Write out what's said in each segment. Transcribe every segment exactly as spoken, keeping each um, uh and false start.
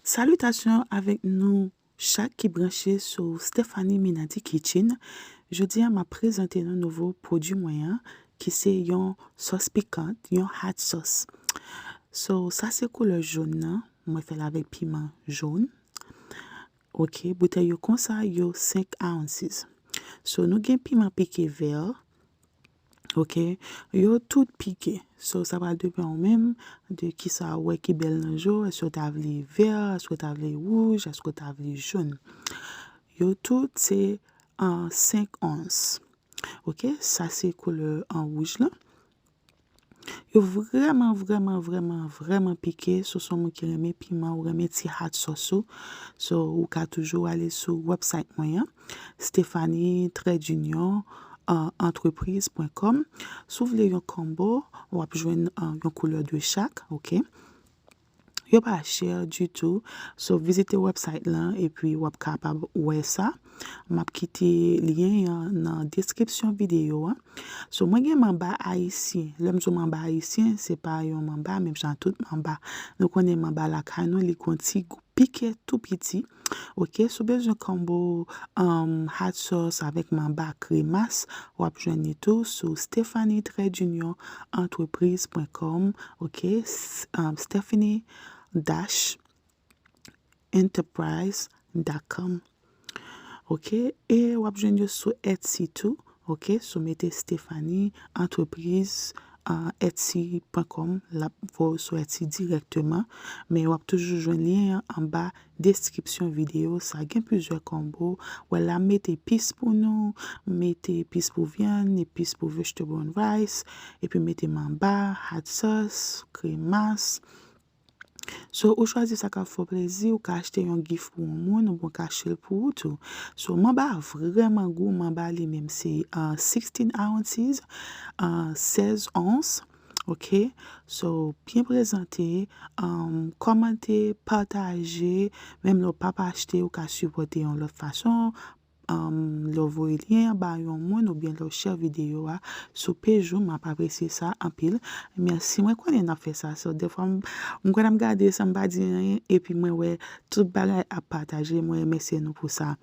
Salitasyon avèk nou chak ki branche sou Stephanie Minady Kitchen. Jodi a, m ap prezante nou nouvo pwodui mwen an, ki se yon sòs pikant, yon hot sauce. So, sa se koulè jòn nan. Mwen fè l avèk piman jòn. Ok, boutèy yo konsa, yo senk ounces. So, nou gen piman pike vè, ok, yo tout pike. So, sa pral depann ou menm de kisa ou wè ki bèl nan je w. Èske w ta vle vè, èske w ta vle wouj, èske w ta vle jòn. Yo tout se an senk ons. Ok, sa se koulè an wouj lan. Yo vrèman, vrèman, vrèman, vrèman pike. Si w se yon moun ki renmen piman, ou renmen ti hot sauce ou. So, ou ka toujou ale sou website mwen an, stephanie trait d'union entreprise point com. Si w vle yon combo, w ap jwenn yon koulè de chak, ok? Yo pa chè ditou. So, vizite website lan epi w ap kapab wè sa. M ap kite lyen an nan deskripsyon videyo a. So, mwen gen manba ayisyen. Lè m di w manba ayisyen, se pa yon manba, menm jan tout manba. Nou konnen manba lakay nou, li gon ti gou pike tou piti. Ok, si w bezwen combo um, hot sauce avèk manba kremas, w ap jwenn li tou sou stephanie trait d'union entreprise point com. Ok, um, stephanie dash enterprise dot com. Ok, e w ap jwenn yo sou Etsy tou. Ok, si w mete Stephanie Entreprise uh, etsy point com, l ap voye w sou Etsy dirèkteman. Men w ap toujou jwenn lyen an anba deskripsyon videyo sa. Gen plizyè combo. Wè la, m mete epis pou nou, m mete epis pou vyann, epis pou vegetable and rice, epi m mete manba, hot sauce, kremas. So, ou chwazi sa k ap fè w plezi, ou ka achte yon gift pou yon moun, oubyen ou ka achte l pou ou tou. So, manba vrèman gou, manba li menm se uh, sixteen ounces, uh, sèz ons. Ok, so, byen prezante, um, kòmante, pataje, menm lè w p ap achte, ou ka sipòte yon lòt fason, um, lè w voye lyen an ba yon moun oubyen lè w share videyo a sou page ou, m ap apresye sa anpil. Mèsi, mwen konnen n ap fè sa, so, defwa m, m konnen m gade san m pa di anyen, epi mwen wè tout bagay ap pataje, mwen remèsye nou pou sa.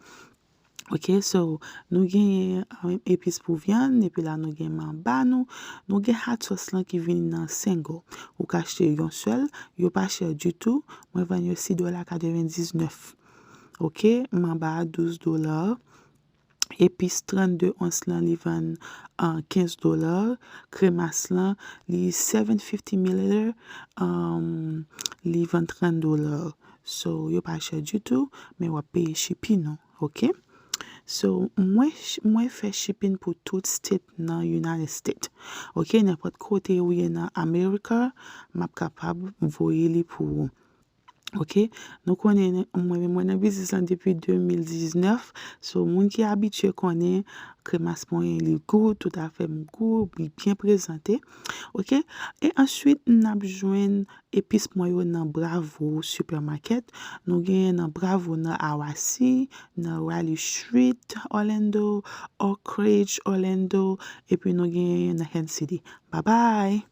Ok, so, nou genyen um, epis pou vyann, epi la nou gen manba nou, nou gen hot sauce lan ki vin nan single. Ou ka achte yon sèl, yo pa chè ditou, mwen vann yo sis dola katrevendiznèf. Ok, manba a douz dola, epis trannde ons lan li vann an kenz dola, kremas lan li seven fifty milliliter, um, li vann trant dola. So, yo pa chè ditou, men w ap peye shipping ou, ok? So, mwen, mwen fè shipping pou tout state nan United States. Ok, nenpòt kote ou ye nan America, m ap kapab voye li pou ou. Ok, nou konnen mwen menm mwen nan biznis lan depi de mil diznèf. So, moun ki abitye konnen kremas mwen li gou, tout afè m gou, li byen prezante. Ok, e answit n ap jwenn epis mwen yo nan Bravo Supermarket. Nou genyen nan Bravo nan Awasi, nan Raleigh Street, Orlando, Oak Ridge, Orlando, epi nou genyen nan Hen City. Babay!